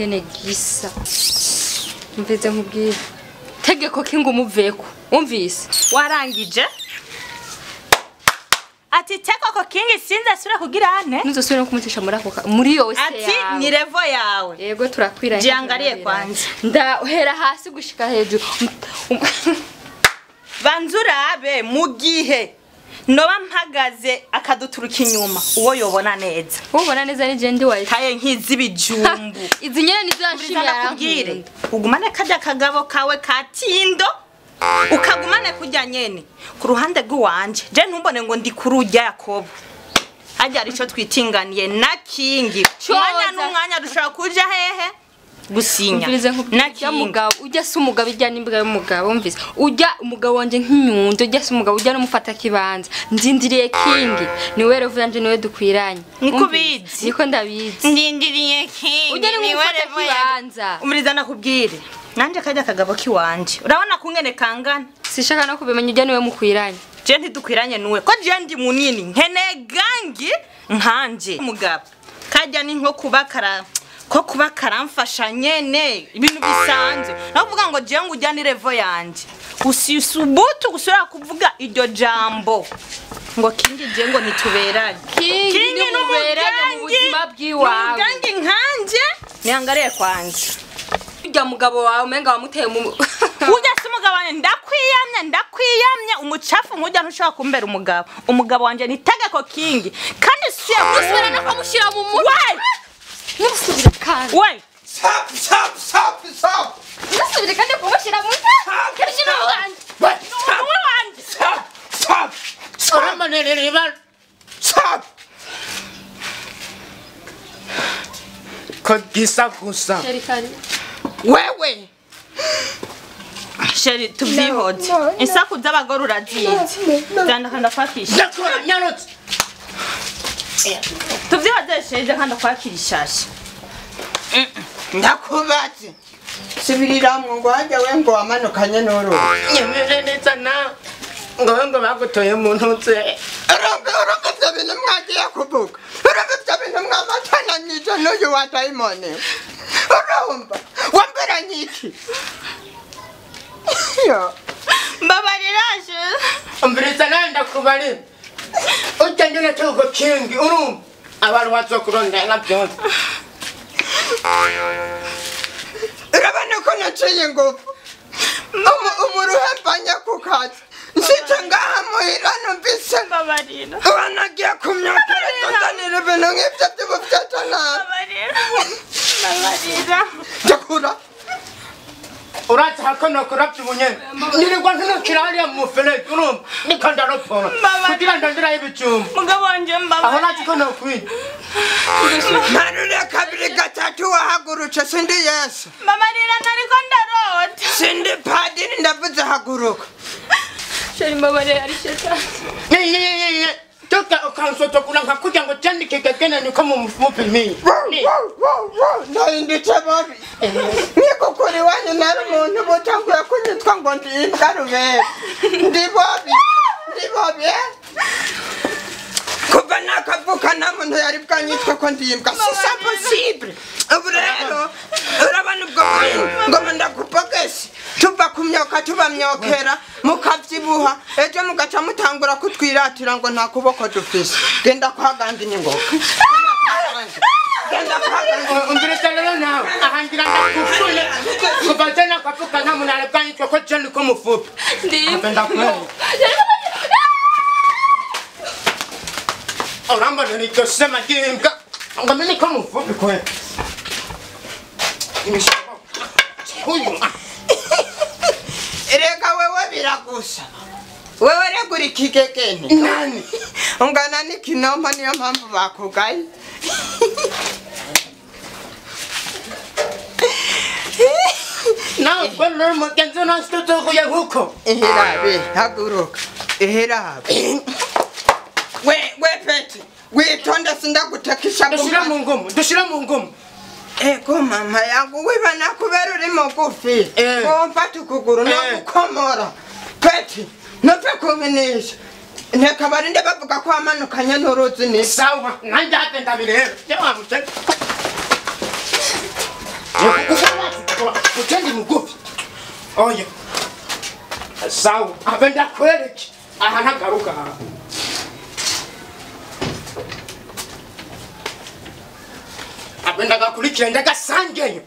ingene gisa. Mveze nkubwire. Tegeko kingo umuveko. Umvise. Warangije? Ati tegeko kingi sinza sura kugira ane? Nuzosubira kumutisha muri ako muri yose yawe. Ati ni revo yawe. Yego turakwiranye. Jiangariye kwanza. Ndahera hasi gushika hejuru. Banzurabe mu gihe noba mpagaze akaduturuka inyuma uwo yobona neza. Ubona neza ni je ndi waye. Kaye nk'izibijumbu. Izi nyene nizo yashimye arakubwire. Ugumane kajya kagabo kawe katindo. Ukagumane kujya nyene ku ruhande rw'uwanje. Je ntumbone ngo ndi kurujya Yakobo. Hajya ari cyo twitinganiye na kingi. Mwanya n'umwanya dushobora kuja hehe? Gusinya. Na mugabo ujya se umugabo ijya n'imbwa y'umugabo umvise. Ujya umugabo wanje nk'inyundo ujya se umugabo ujya n'umufata kibanza. Ndindiriye kingi. Niwe revo yanje niwe dukwiranye. Niko bizi. Niko ndabizi. Ndindiriye kingi. Ujya n'umufata kibanza. Umuriza nakubwire. Nanje kajya kagabo kiwanje. Urabona kungene kangana. Sishaka no kubimenya ujya niwe mukwiranye. Je ntidukwiranye nuwe. Ko je ndi munini nkene gangi nkanje. Umugabo kajya ni nko kubakara ko kuba karamfasha nyene ibintu bisanzwe. Navuga ngo je ngo ujya ni revo yanje. Usisubutu gusubira kuvuga iryo jambo. Ngo kingi je ngo nituberanye. Kingi n'umuberanye mu buzima bwiwawe. Gangi nkanje niangariye kwanje. Ujya mugabo wawe umenga wamuteye mu Ujya si umugabo wanje ndakwiyamye ndakwiyamye umucafu nkujya ntushobora kumbera umugabo. Umugabo wanje ni tegeko kingi kandi si gusubira no kumushira mu mutwe. Nusubira kandi. We. Stop stop stop stop. Nusubira kandi kumushira mu mutwe. Kishira wanje. Wanje. Stop stop. Stop. Kogisa gusa. Sherikari. Wewe. Sheri tuvyihoze. Insaku z'abagore urazizi. Zanda kanda kwakisha. Ndakora nyarutse. Tuvyihoze sheri kanda kwakishasha. Ndakubatse. Sibiriramwe ngo hajya we ngo wamanukanye n'uru. Nyemere neza na ngo ngo bagutoye mu ntutse. Urumva urumva ibyo bintu mwagiye kuvuga. Urumva ibyo bintu mwamatananyije n'uyu wa dayimoni. Urumva wamberanye iki? Mbabarira je. Umviriza nawe ndakubarira. Ujya njye cyuko kingi urumva abantu bazokurondera byose. Urabona ko naciye ingufu. Umuruhembanya ku kazi. Nshitse ngaha muhira numvise. Mbabarira. Wanagiye kumyokera tuzanira ibintu nk'ibyo by'ubufyata nabi. Mbabarira. Mbabarira. Ndakura. Uraza hakono kuravya ubunyene. Nirirwa ntunukira hariya mu muferege urumva niko ndaropora. Kugira ndonderayo ibijumba. Mugabo wanje mbabarira. Aho nazi ko nokwiga. Ntarure kabiri gatatu wahagurutse sindi Yesu. Mbabarira nariko ndarota. Sindi padiri ndavuze haguruka. Sheri mbabarira ari shetani. Ne. Toka ukansotokula nkakugira ngo cyandike kagena niko mupimiye. Ndahindutse babi. Nikukuri iwanyu nari umuntu butanguye kunyitwa ngo ndi imbwa rubera. Ndi babi. Ndi babi. Kuva nakavuka nta muntu yari bwanyitwe ko ndi imbwa. C'est impossible. Ubu rero urabona ubwo ngo ndakupogese. Tuva kumyoka tubamyokera mukavyibuha ejo mugaca mutangura kutwiratira ngo nta kuboko dufise. Genda kwagandi n'ingoga. Genda kwagandi. Umviriza rero nawe ahangira ndakufune. Kuva je nakavuka nta muntu yari bwanyitwe ko je niko mufupi. Ndi imbwa. Urambona niryo sema ry'imbwa ngo menye ko mufupi kwe. Erega wewe biragusa. Wewe regura ikigegene. Nani? Ungana n'ikinoma niyo mpamvu bakugaye. Nawe rero mugenzi ntasitotokuye nkuko. Eherabe haguruka. Eherabe. We peti. Witonde sindagutekisha. Dushira mu ngumu, dushira mu ngumu. Ego mama yangu wibana kubera uri mugufi. Womfata ukuguru nagukomora. Peti, ntuve kubinisha. Ntekabarinde bavuga ko wamanukanye n'uruzi ni sawa. Nanjye ate ndabireba. Kutendi mugufi. Oya. Sawa, abe ndakwereke. Aha ntagaruka aha. Abe ndagakurikira ndagasangeyo.